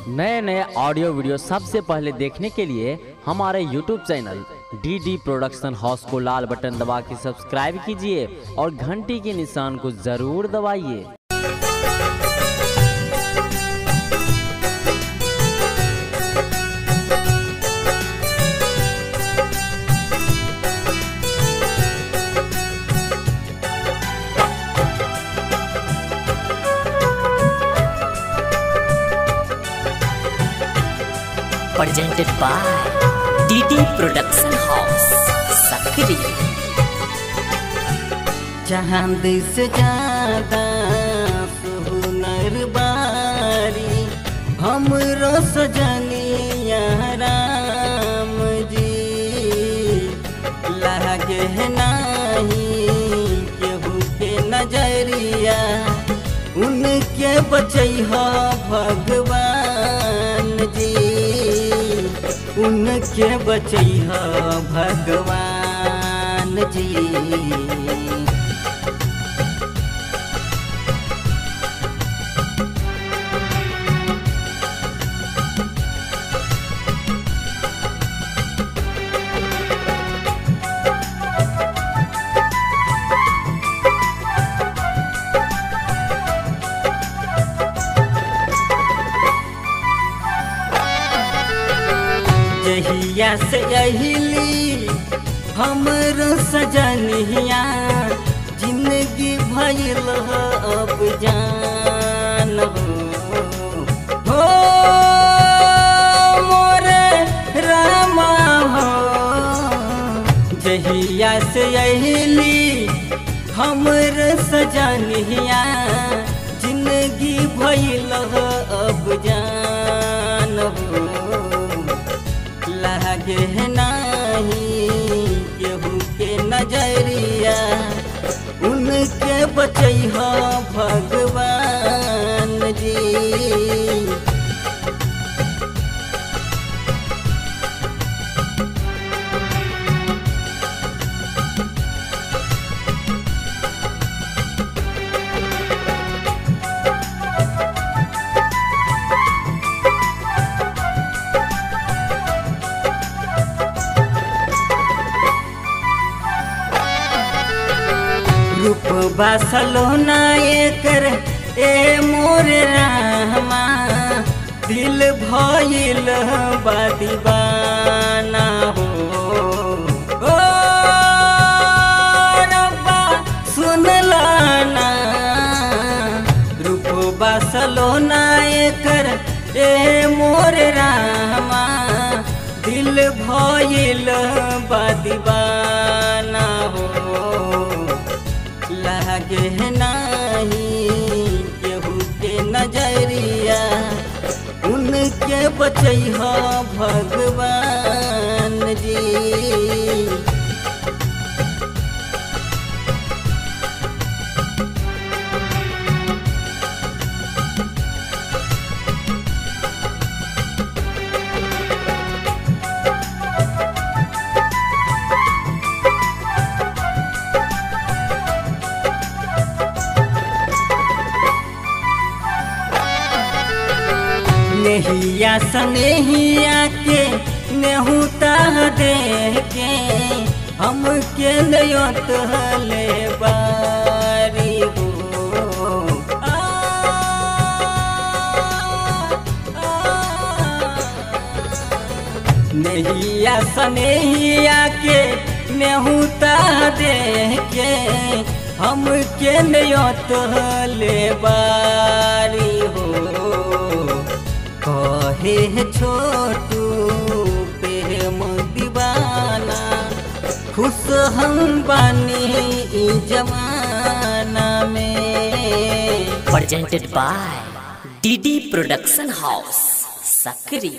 नए नए audio video सबसे पहले देखने के लिए हमारे YouTube channel DD production house को लाल बटन दबा के सब्सक्राइब कीजिए और घंटी के निशान को जरूर दबाइए। Presented by DD Production House, Sakri. चांद से ज्यादा सुनर बारी हमरो सजनिया राम जी, लागे नाही केहू के नजरिया, उनके बचैहा भगवान जी, उनके बचैहा भगवान जी। जहिया से अहिली हमरो सजनिया, जिंदगी भइल अब जान हो मोरे रामा हो। जहिया से अहिली हमरो सजनिया, जिंदगी भइल अब जान हो, लागे नाही केहू के नजरिया, उनके बचैहा भगवान जी। रूपबा सलोना एकर ए मोर रामा, दिल भइल बा दीवाना हो। ओ रब्बा सुन लाना, रूपबा सलोना एकर ए मोर रामा, दिल भइल बा दीवाना हो, लागे नाही केहू के नजरिया, उनके बचैहा भगवान जी। नेहिया सनेहिया के नेहुता दे के हमके नयत ले बारी हो। नेहिया सनेहिया के नेहुता दे के हमके नयत ले बारी हो, कहे छोटू प्रेम दीवाना, खुश हम बानी ई जमाना में। Presented by DD Production House, Sakri.